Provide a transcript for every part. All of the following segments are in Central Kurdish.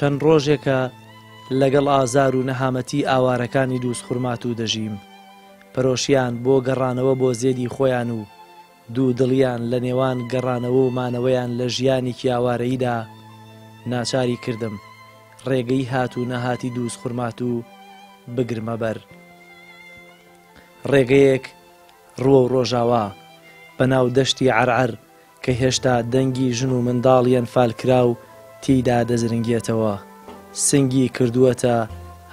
چەند ڕۆژێکە لەگەڵ ئازار و نەهامەتی ئاوارەکانی دووزخورماتوو دەژیم. پەرۆشیان بۆ گەڕانەوە بۆ زێدی خۆیان و دوودڵیان لە نێوان گەڕانەوە و مانەوەیان لە ژیانێکی ئاوارەییدا ناچاری کردم ڕێگەی هات و نەهاتی دووزخورماتوو بگرمە بەر. ڕێگەیەک ڕووەو ڕۆژاوا، بەناو دەشتی عەرعەر کە هێشتا دەنگی ژن و منداڵی ئەنفالکراو تێیدا دەزرنگێتەوە، سنگی کردووەتە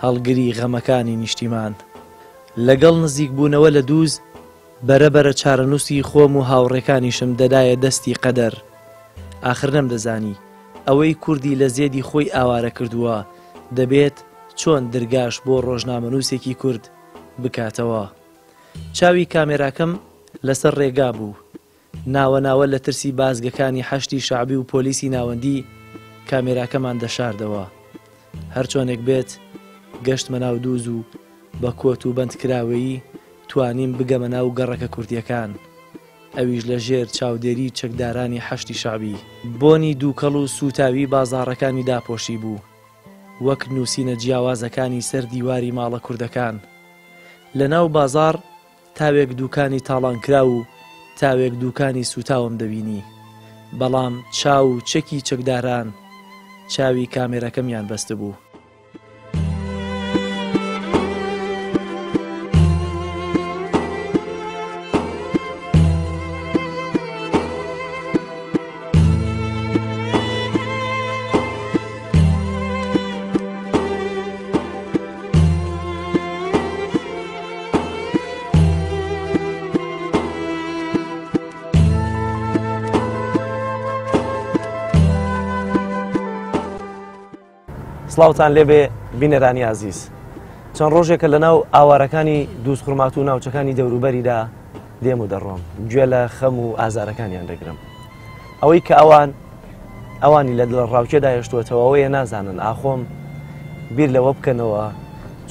هەڵگری غەمەکانی نیشتیمان. لەگەڵ نزیکبوونەوە لە دووز، بەرەبەرە چارەنووسی خۆم و هاوڕێکانیشم دەدایە دەستی قەدەر. ئاخر نەمدەزانی ئەوەی کوردی لە زێدی خۆی ئاوارە کردووە، دەبێت چۆن درگاش بۆ ڕۆژنامەنووسێکی کورد بکاتەوە. چاوی کامێراکەم لەسەر ڕێگا بوو. ناوە ناوە لە ترسی بازگەکانی حەشدی شەعبی و پۆلیسی ناوەندی کامێراکەمان دەشاردەوە. هەرچۆنێک بێت گەشتمە ناو دووز و بە کۆت و بەندکراوەیی توانیم بگەمە ناو گەڕەکە کوردییەکان. ئەویش لە ژێر چاودێری چەکدارانی حەشدی شەعبی. بۆنی دووکەڵ و سووتاوی بازاڕەکانی داپۆشیبوو. وەک نووسینە جیاوازەکانی سەر دیواری ماڵە کوردەکان. لە ناو بازاڕ تاوێک دووکانی تاڵانکراو و تاوێک دووکانی سووتاوم دەبینی، بەڵام چاو و چەکی چەکداران چاوی کامێرەکەمیان بەستبوو. سڵاوتان لێبێ بینەرانی ئازیز چەند ڕۆژێکە لە ناو ئاوارەکانی دووزخورماتوو و ناوچەکانی دەوروبەریدا دێم و دەڕۆم گوێ لە خەم و ئازارەکانیان دەگرم ئەوەی کە ئەوان ئەوانی لە دڵەڕاوکێدا هێشتووەتەوە ئەوەیە نازانن ئاخۆم بیر لەوە بکەنەوە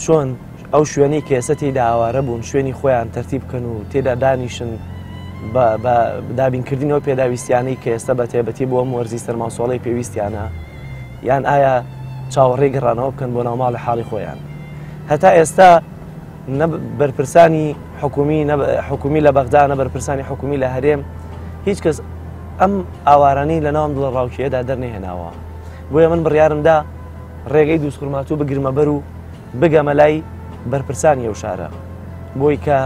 چۆن ئەو شوێنەی کە ئێستا تێیدا ئاوارە بوون شوێنی خۆیان تەرتیب بکەن و تێدا دانیشن بە دابینکردنەوە پێداویستیانەی کە ئێستا بە تایبەتی بۆ ئەم وەرزی سەرماسۆڵەی پێویستیانە یان ئایا چاوەڕێی گەڕانەوە بکەن بۆ ناوماڵی حاڵی خۆیان هەتا ئێستا نە بەرپرسانی حکومی حکومی لە بەغدا نە بەرپرسانی حکومی لە هەرێم هیچ کەس ئەم ئاوارانەی لە ناوم دڵە ڕاوکێدا دەرنەهێناوە بۆیە من بڕیارمدا ڕێگەی دووسخورماتوو بگرمە بەر و بگەمە لای بەرپرسانی ئەو شارە بۆی کە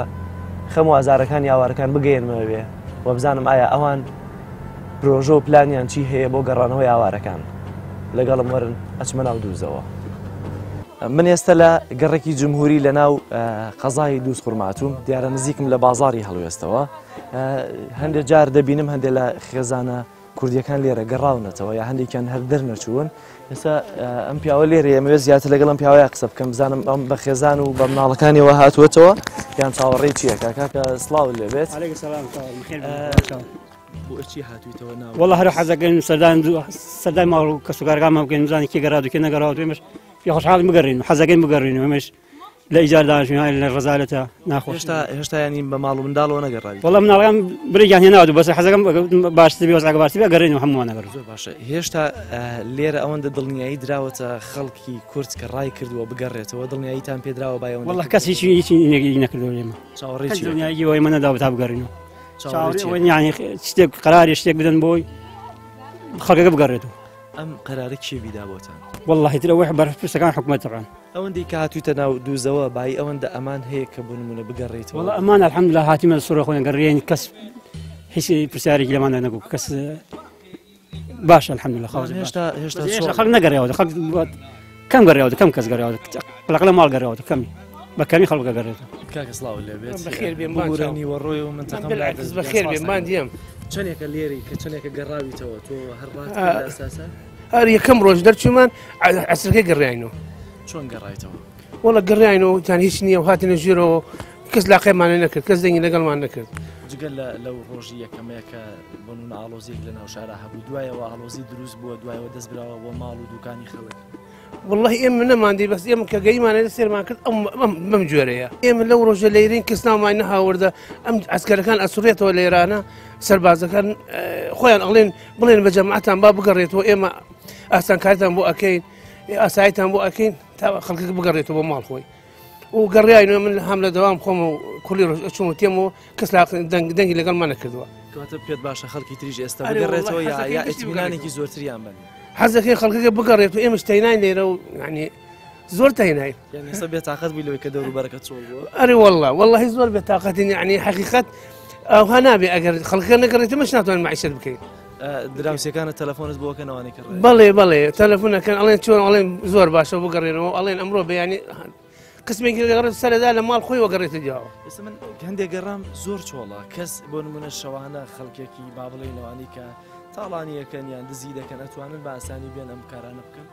خەم و ئازارەکانی ئاوارەکان بگەێنمەوێ و بزانم ئایا ئەوان پرۆژە و پلانیان چی هەیە بۆ گەڕانەوەی ئاوارەکان لەگەڵم وەرن ئەچمە ناو دووزەوە. من ئێستا لە گەڕەکی جمهوری لە ناو قەزای دووزخورماتووم دیارە نزیکم لە بازاری هەڵوێستەوە هەندێک جار دەبینم هەندێک لە خێزانە کوردیەکان لێرە گەڕاونەتەوە یا هەندێکیان هەر دەرنەچوون ئێستا ئەم پیاوە لێرە ئەمەوێت زیاتر لەگەڵم پیاوەیە قسە بکەم بزانم ئەم بە خێزان و بە مناڵەکانیەوە هاتووەتەوە یان چاوەڕێی چیەکە کاکە سڵاو لێبێت بۆچی هاتوویتەوە ناو والله هەر حەزەکەین سەردان سەردان ماڵ و کەسوکارەکانمان بکەین بزانین کێ گەڕاوە کێ نەگەڕاوە ئێمەش پێ خۆشحاڵین بگەڕین حەزەکەین بگەڕین ئێمەش لە ئیجار دانیشتین هاي لە ڕەزالەتە ناخۆش هێشتا هێشتا ینی بە ماڵ و منداڵەوە نەگەڕاوی والله مناڵەکان برێکیان هێناوە بەس حەزەکەم باشتر بێ وەزعەکە باشتر بێ گەڕێن و هەمووان ئەگەڕێن زۆر باشە هێشتا لێرە ئەوەندە دڵنیایی دراوەتە خەڵکی کورد کە ڕای کردووە بگەڕێتەوە دڵنیاییتان پێدراوە بای ئەوەندە والله کەس هیچی هیچی نەکردووە لێمە چاوەڕێی کەس چی دەکەن؟ دڵنیایی ئەوەی مە نەداوە تا بگەڕێنەوە چاوەڕێی چی چاوەڕێی یعنی شتێک قەراری شتێک بدەن بۆی خەڵکەکە بگەڕێتەوە ئەم قەرارە کێ بیدا بۆتان؟ والله تر ئەوەی بەرپرسەکان حکومەت طبعا ئەوەندەی کە هاتوویتە ناو دووزەوە بایی ئەوەندە ئەمان هەیە کە بۆ نمونە بگەڕێیتەوە؟ والله ئەمان الحمدلله هاتیمە سوڕە خۆیان گەڕێین کەس هیچ پرسیارێکی لەمان نەگو کەس باشە الحمدلله خاوز هێشتا هێشتا هێشتا خەڵک نەگەڕێەوە خەڵک کەم گەڕێەوە کەم کەس گەڕێەوە قلقلە ماڵ گەڕێەوە کەمی بە کەمی خەڵک گەڕێتەوە کاکە سڵاو لێ بێت بەخێر بێن ببورە نیوەڕۆی و منتەقەم بالعکس بەخێر بێن مان دیم چەندێکە لێری کە چەندێکە گەڕاویتەوە تۆ هەر ڕات ئەساسە هەر یەکەم ڕۆژ دەرچوومان عەسرەکەی گەڕاینەوە چۆن گەڕایتەوە؟ وەڵا گەڕاینەوە تان هیچ نییە و هاتنە ژێرەوە کەس لاقەیمانە نەکرد کەس دەنگی لەگەڵمان نەکرد جگە لە لەو ڕۆژی یەکەمەیە کە بۆ نمونە ئاڵۆزیەک لە ناو شارا هەبوو دوایەوە ئاڵۆزی دروست بووە دوایەوە دەست براوە بۆ ماڵ و دوکانی خەڵک والله ئێمە نەماندی بەس ئێمە کە گەیمانە لە سێرمان کرد ئەم ئەم بەم جۆرەیە ئێمە لەو ڕۆژە لەیرین کەس ناومان نەهاوردە ئەم عەسکەرەکان ئەسوڕێتەوە لێرانە سەربازەکان خۆیان ئەڵێن بڵێن بە جەماعەتان با بگەڕێتەوە ئێمە ئاسانکاریتان بۆ ئەکەین. ئاساییتان بۆ ئەکەین تا خەڵکەکە بگەڕێتەوە بۆ ماڵ خۆی. و گەڕیاینەوە من هەم لە دەوام خۆم و کوڵی ڕۆژ ئەچوم و تێم و کەس دەنگی لەگەڵمان نەکردووە. کەواتە پێت باشە خەڵکی تریش ئێستا بگەڕێتەوە یا ئیتمینانێکی زۆرتریان بن؟ حەزەکەی خەڵکەکە بگەڕێت و ئێمەش تەیناین لێرە و یعنی زۆر تەیناین. یعنی ئێستا بێتاقەت بووی لەوەی کە دەوروبەرەکە چۆڵ بووە؟ ئەرێ والله واللهی زۆر بێتاقەتین، یعنی حەقیقەت ئەوها نابێ ئەگەر خەڵکەکە نەگەڕێتەوە ئێمەش ناتوانین مەعیشەت بکەین. دراوسێکانە تەلەفۆنت بۆ کەن ئەوانەی کە ڕێ؟ بەڵێ بەڵێ تەلەفۆنەکەن، ئەڵێن چۆن، ئەڵێن زۆر باشە بگەڕێنەوە، ئەڵێن ئەمڕۆ بەیانی قسمێکی دەگەڕێت سەرەدا لە ماڵ خۆی وەگەڕێتە دیاوە. ئێستا من هەندێک گەڕام زۆر چۆڵە، کەس بۆ نمونە شەوانە خەڵکێکی با بڵێین لەوانەی کە تاڵانیەکەن یان دزی دەکەن ئەتوانن بە ئاسانی بێن ئەم کارانە بکەن؟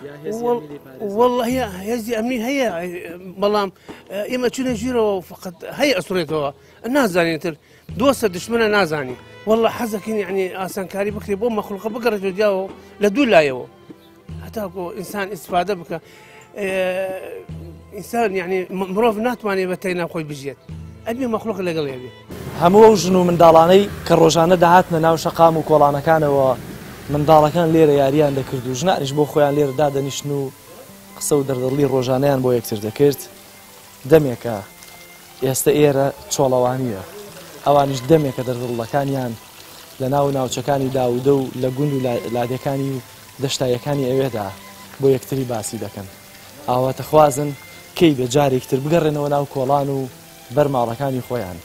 یا هێزی ئەمنی لێ پارێزن؟ والله هێزی ئەمنی هەیە، بەڵام ئێمە چونە ژیرەوە فقط هەیە ئەسوڕێتەوە، نازانین تر دۆستە دشمنە نازانی. والله حەزەکەین یعنی ئاسانکاری بکرێ بۆ مەخلوقە بگەڕێتەوە دیاوە لە دوو لایەوە هەتاکۆ ئینسان ئیسفادە بکە. ئینسان یعنی مرۆڤ ناتوانێت بە تەینا خۆی بژێت، ئەبێ مەخلوق لەگەڵ ئەبێ. هەموو ئەو ژن و منداڵانەی کە ڕۆژانە دەهاتنە ناو شەقام و کۆڵانەکانەوە، منداڵەکان لێرە یاریان دەکرد و ژنانیش بۆ خۆیان لێرە دادەنیشتن و قسە و دەردڵی ڕۆژانەیان بۆ یەکتر دەکرد. دەمێکە ئێستە ئێرە چۆڵەوانییە، ئەوانیش دەمێکە دەردڵەکانیان لە ناو ناوچەکانی داودە و لە گوند و لادێکانی و دەشتاییەکانی ئەوێدا بۆ یەکتری باسی دەکەن. ئاواتەخوازن کەی بێ جارێکی تر بگەڕێنەوە ناو کۆڵان و بەر ماڵەکانی خۆیان،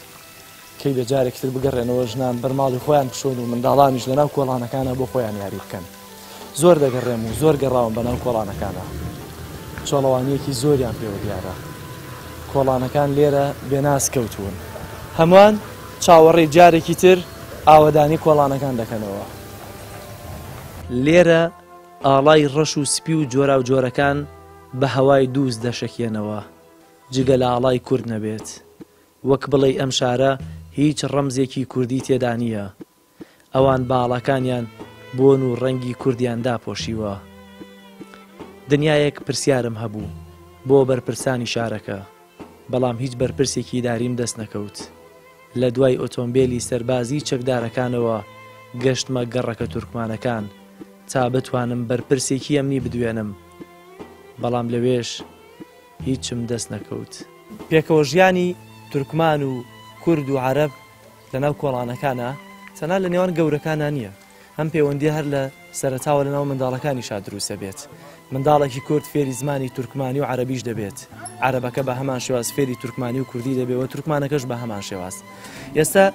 کەی بێ جارێکی تر بگەڕێنەوە ژنان بەر ماڵی خۆیان بشۆن و منداڵانیش لە ناو کۆڵانەکانە بۆ خۆیان یاری بکەن. زۆر دەگەڕێم و زۆر گەڕاوم بە ناو کۆڵانەکانە. چۆڵەوانییەکی زۆریان پێوە دیارە. کۆڵانەکان لێرە بێناز کەوتوون. هەمووان چاوەڕێی جارێکی تر ئاوەدانی کۆڵانەکان دەکەنەوە. لێرە ئاڵای ڕەش و سپی و جۆراوجۆرەکان بە هەوای دووز دەشەکێنەوە، جگە لە ئاڵای کورد نەبێت. وەک بڵێی ئەم شارە هیچ ڕەمزێکی کوردی تێدا نییە. ئەوان باڵاکانیان بۆن و ڕەنگی کوردیان داپۆشیوە. دنیایەک پرسیارم هەبوو بۆ بەرپرسانی شارەکە، بەڵام هیچ بەرپرسێکی ئیداریم دەست نەکەوت. لە دوای ئۆتۆمبێلی سەربازیی چەکدارەکانەوە گەشتمە گەڕەکە تورکمانەکان تا بتوانم بەرپرسێکی ئەمنی بدوێنم، بەڵام لەوێش هیچم دەست نەکەوت. پێکەوەژیانی تورکمان و کورد و عەرەب لەناو کۆڵانەکانا تەنها لە نێوان گەورەکانا نییە، ئەم پەیوەندییە هەر لە سەرەتاوە لەناو منداڵەکانیشا دروست دەبێت. منداڵێکی کورد فێری زمانی تورکمانی و عەرەبیش دەبێت، عەرەبەکە بە هەمان شێواز فێری تورکمانی و کوردی دەبێت و تورکمانەکەش بە هەمان شێواز. ئێستا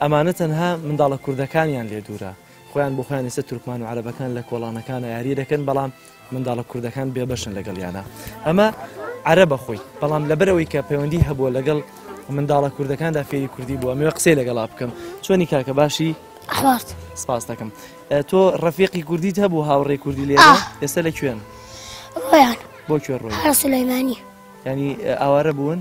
ئەمانە تەنها منداڵە کوردەکانیان لێ دوورە، خۆیان بۆ خۆیان ئێستا تورکمان و عەرەبەکان لە کۆڵانەکانا یاری دەکەن، بەڵام منداڵە کوردەکان بێبەشن لەگەڵیانە. ئەمە عەرەبە خۆی، بەڵام لەبەرئەوەی کە پەیوەندی هەبووە لەگەڵ منداڵە کوردەکاندا فێری کوردی بووە. ئەمەوێ قسەی لەگەڵا بکەم. چۆنی کاکە باشی؟ ئەحوالت؟ سپاس دەکەم. تۆ ڕەفیقی کوردیت هەبوو هاوڕێی کوردی لێرە؟ ئێستا لە کوێن؟ ڕۆیان. بۆ کوێ ڕۆین؟ هەر سولەیمانی. ینی ئاوارە بوون؟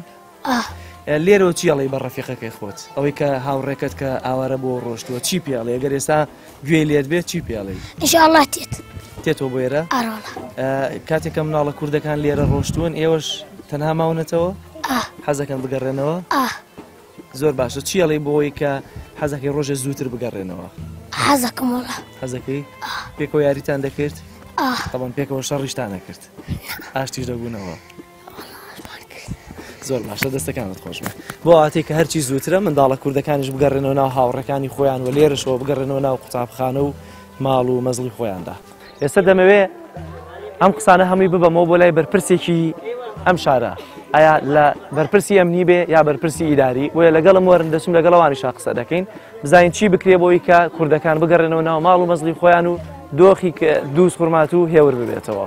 لێرەوە چی ئەڵێی بە ڕەفیقەکەی خۆت؟ ئەوەی کە هاوڕێکەت کە ئاوارە بۆ ڕۆشتووە چی پێ ئەڵێ؟ گەر ئێستا گوێی لێت بێت چی پێ ئەڵێی؟ ئینشاءاللە تێت. تێتەوە بۆ ئێرە؟ ئارۆڵا. کاتێک کە مناڵە کوردەکان لێرە ڕۆشتوون ئێوەش تەنها ماونەتەوە؟ حەزەکەن بگەڕێنەوە؟ زۆر باشە چی ئەڵێی بۆ ئەوەی کە حەزەکەی ڕۆژێ زووتر بگەڕێنەوە؟ حەزەکەم وەڵا. حەزەکەی؟ پێکەوە یاریتان دەکرد؟ تەبەن پێکەوە شەڕیشتان نەکرد؟ ئاشتیش دەبوونەوە؟ زۆر باشە دەستەکانت خۆش بێت بۆ ئاتێک کە هەرچی زووترە منداڵە کوردەکانیش بگەڕێنەوە ناو هاوڕێکانی خۆیان و لێرەشەوە بگەڕێنەوە ناو قوتابخانە و ماڵ و مەزڵی خۆیاندا. ئێستا دەمەوێ ئەم قسانە هەمووی ببەمەوە بۆ لای بەرپرسێکی ئەم شارە، ئایا لە بەرپرسی ئەمنی بێ یا بەرپرسی ئیداری، بۆیە لەگەڵم وەرن دەچم لەگەڵ ئەوانیشا قسە دەکەین بزانین چی بکرێ بۆی کە کوردەکان بگەڕێنەوە ناو ماڵ و مەزڵی خۆیان و دۆخی دووز خورماتوو هێور ببێتەوە.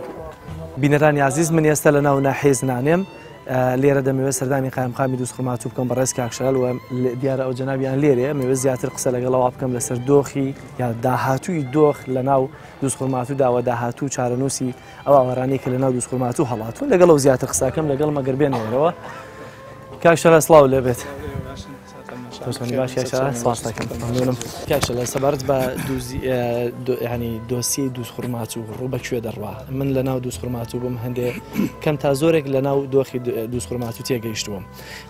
بینەرانی ئازیز من ئێستا لە ناو ناحیەی زنانێم لێرە دەمەوێت سەردانی قایمقامی دووز خورماتوو بکەم بەڕێز کاک شەلال و دیارە ئەو جەنابیان لێرەیە ئەمەوێت زیاتر قسە لەگەڵەوە بکەم لەسەر دۆخی یا داهاتووی دۆخ لە ناو دووزخورماتوودا و داهاتوو و چارەنووسی ئەو ئاوارانەی کە لە ناو دووزخورماتوو هەڵاتوون لەگەڵ ئەو زیاتر قسەکەم لەگەڵ مەگەر بێنەوەرەوە کاک شەلال سڵاو لێبێت. تۆ چۆنی باش کاک شەلال؟ سپاس دەکەم مەمنونم. کاک شەلال سەبارەت بە دووزی ینی دۆسیەی دووزخورماتوو ڕوو بە کوێ دەڕوا؟ من لە ناو دووزخورماتوو بووم هەندێ کەم تا زۆرێک لە ناو دۆخی دووزخورماتوو تێگەیشتووم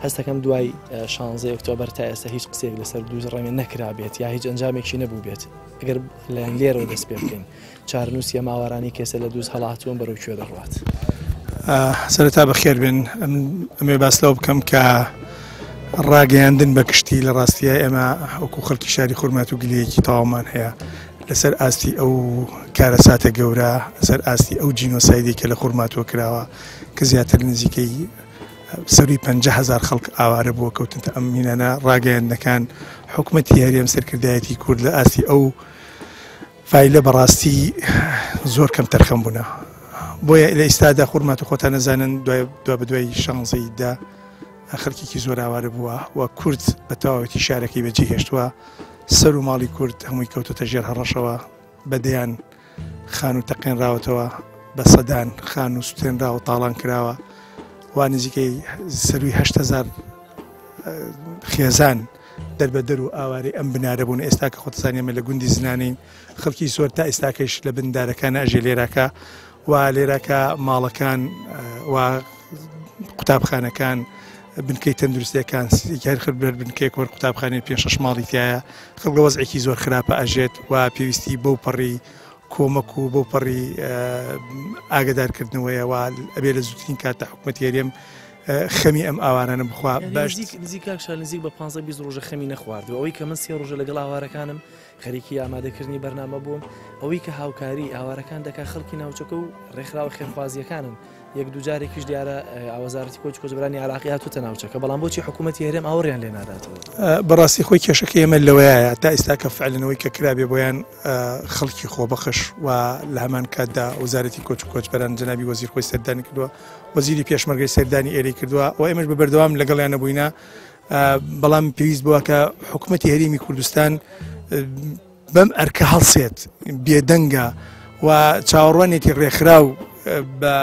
هەستەکەم دوای 16 ئۆکتۆبەر تا ئێستا هیچ قسەیەک لەسەر دووز ڕەنگە نەکرابێت یا هیچ ئەنجامێکی نەبوو بێت ئەگەر لەیان لێرەوە دەست پێ بکەین چارەنووسی ئەم ئاوارانەی کە ئێستا لە دووز هەڵاتوون بەرەو کوێ دەڕوات؟ سەرەتا بەخێر بێن. ئەمێ باس لەوە بکەم کە ڕاگەیاندن بە گشتی لە ڕاستیە ئێمە وەکو خەڵکی شاری خورماتوو گلەیەکی تەواومان هەیە لەسەر ئاستی ئەو کارەساتە گەورە لەسەر ئاستی ئەو جینۆسایدی کە لە خورماتووە کراوە کە زیاتر نزیکەی سەروی 50 هەزار خەڵک ئاوارە بووە کەوتنتە ئەم مینانە ڕاگەیاندنەکان حکومەتی هەرێم سەرکردایەتی کورد لە ئاستی ئەو فایلە بەڕاستی زۆر کەم تەرخەم بوونە بۆیە لە ئیستادا خورماتوو خۆتان نەزانن دوای دوا بەدوای شانزەی دا خەڵکێکی زۆر ئاوارە بووە و کورد بە تەواوەتی شارەکەی بەجێ هێشتووە سەر و ماڵی کورد هەمووی کەوتۆتە ژێر هەڕەشەوە بە دەیان خانوو تەقێنراوەتەوە بە سەدان خانوو سوتێنراوە تاڵان کراوە و نزیکەی سەروی 8هزار خێزان دەربەدەر و ئاوارەی ئەم بنارە بوون ئێستا کە خۆتزانانی ئێمە لە گوندی زنانین خەڵکی زۆر تا ئێستاکەش لە بن دارەکان ئەژێ لێراکە و لێراکە ماڵەکان و قوتابخانەکان بنکەی تەندروستیەکان هەر خرد بەر بنکەیەک وەر قوتابخانەی پێ شەش ماڵی تایە خەڵک لە وەزعێکی زۆر خراپە ئەژێت و پێویستی بەو پەڕی کۆمەک و بەو پەڕی ئاگدارکردنەوەیە و ئەبێ لە زووترین کاتە حکوومەتی هەرێم خەمی ئەم ئاوارانە بخوا باش نزیک کاک شا نزیک بە 15 20 ڕۆژە خەمی نەخواردووە ئەوەی کە من سێ ڕۆژە لەگەڵ ئاوارەکانم خەریکی ئامادەکردنی بەرنامە بووم ئەوەی کە هاوکاری ئاوارەکان دەکا خەڵکی ناوچەکە و ڕێکخراوە خێرخوازیەکانن یەک دوو جارێکیش دیارە وەزارەتی کۆچ کۆچبەرانی عراقی هاتووتە ناوچەکە بەڵام بۆچی حکوومەتی هەرێم ئاوڕیان لێ ناداتەوە؟ بەڕاستی خۆی کێشەکە ئێمە لەوەیە تا ئێستا کە فعلەنەوەی کە کرابێ بۆیان خەڵکی خۆبەخش و لە هەمان کاتدا وەزارەتی کۆچ و کۆچبەران جەنابی وەزیر خۆی سەردانی کردووە وەزیری پێشمەرگەی سەردانی ئێرەی کردووە و ئێمەش بە بەردەوام لەگەڵیان نەبووینە بەڵام پێویست بووە کە حکوومەتی هەرێمی کوردستان بەم ئەرکە هەڵسێت بێدەنگە و چاوەڕوانێتی ڕێکخراو بە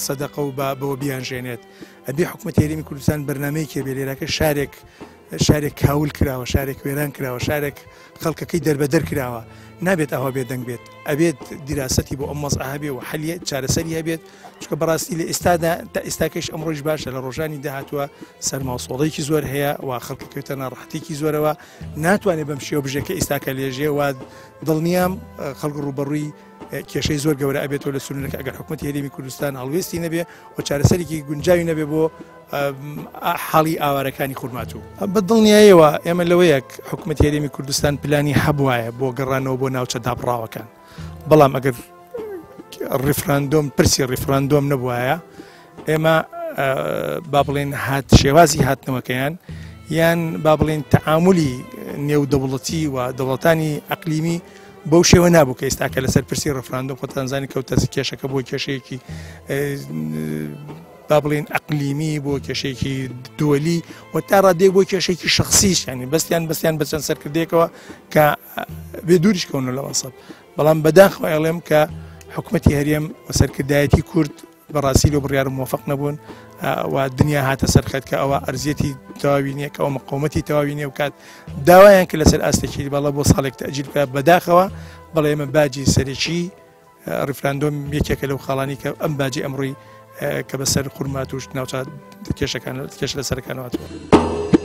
سەدەقە و بە بەوە بیانژێنێت ئەبێ حکوومەتی هەرێمی کوردستان بەرنمەیەکی بێ لێرەکە شارێک شارێک کاول کراوە شارێک وێران کراوە شارێک خەڵکەکەی دەربەدەر کراوە نابێت ئەوە بێدەنگ بێت ئەبێت دیراسەتی بۆ ئەم مەزعە هەبێ و حەلیە چارەسەری هەبێت چونکە بەڕاستی لە ئێستادا تا ئێستاکەش ئەمڕۆیش باشە لە ڕۆژانی داهاتووە سەرماوسۆڵێکی زۆر هەیە و خەڵکە کەوتە ناڕەحەتێکی زۆرەوە ناتوانێت بەم شێوە بژێ کە ئێستاکە لێژێ و دڵنیام خەڵک ڕووبەڕووی کێشەی زۆر گەورە ئەبێتەوە لە سنوورەکە ئەگەر حکوومەتی هەرێمی کوردستان هەڵوێستی نەبێ و چارەسەرێکی گونجاوی نەبێ بۆ حاڵی ئاوارەکانی خورماتوو. بە دڵنیایەوە ئێمە لەوەیەک حکوومەتی هەرێمی کوردستان پلانی هەبوایە بۆ گەڕانەوە بۆ ناوچە دابڕاوەکان بەڵام ئەگەر ڕیفراندۆم پرسی ڕیفراندۆم نەبوایە ئێمە با بڵێن هات شێوازی هاتنەوەکەیان یان با بڵێن تەعاملی نێودەوڵەتی و دەوڵەتانی ئەقلیمی بەو شێوە نابوو کە ئێستاکە لەسەر پرسی ڕفراندۆم خۆتانزانی کەوتە کێشەکە بۆ کێشەیەکی با بڵێن ئەقلیمی بۆ کێشەیەکی دووەلی و تا ڕادێک بۆ کێشێکی شخصیش ینی بەستیان بەستیان بە چەند سەرکردێکەوە کە بێ دووریش کەون لە وەسەت بەڵام بەداخەوە ئەڵێم کە حکومەتی هەرێم و سەرکردایەتی کورد بەڕاستی لەو بڕیارە موفق نەبوون و دنیا هاتە سەرخەت کە ئەوە ئەرزیەتی تەواوی نییە کە ئەو مقاومەتی تەواوی نییە و کات داوایان کرد لەسەر ئاستێکی بەڵە بۆ ساڵێک تەجیل بکە بەداخەوە بەڵێ ئێمە باجی سەرەکی ڕیفراندۆم یەکێکە لەو خاڵانی کە ئەم باجی ئەمڕۆی کە بەسەر خورماتوش ناوچە کێشەکان کێشە لەسەرەکان هاتووە.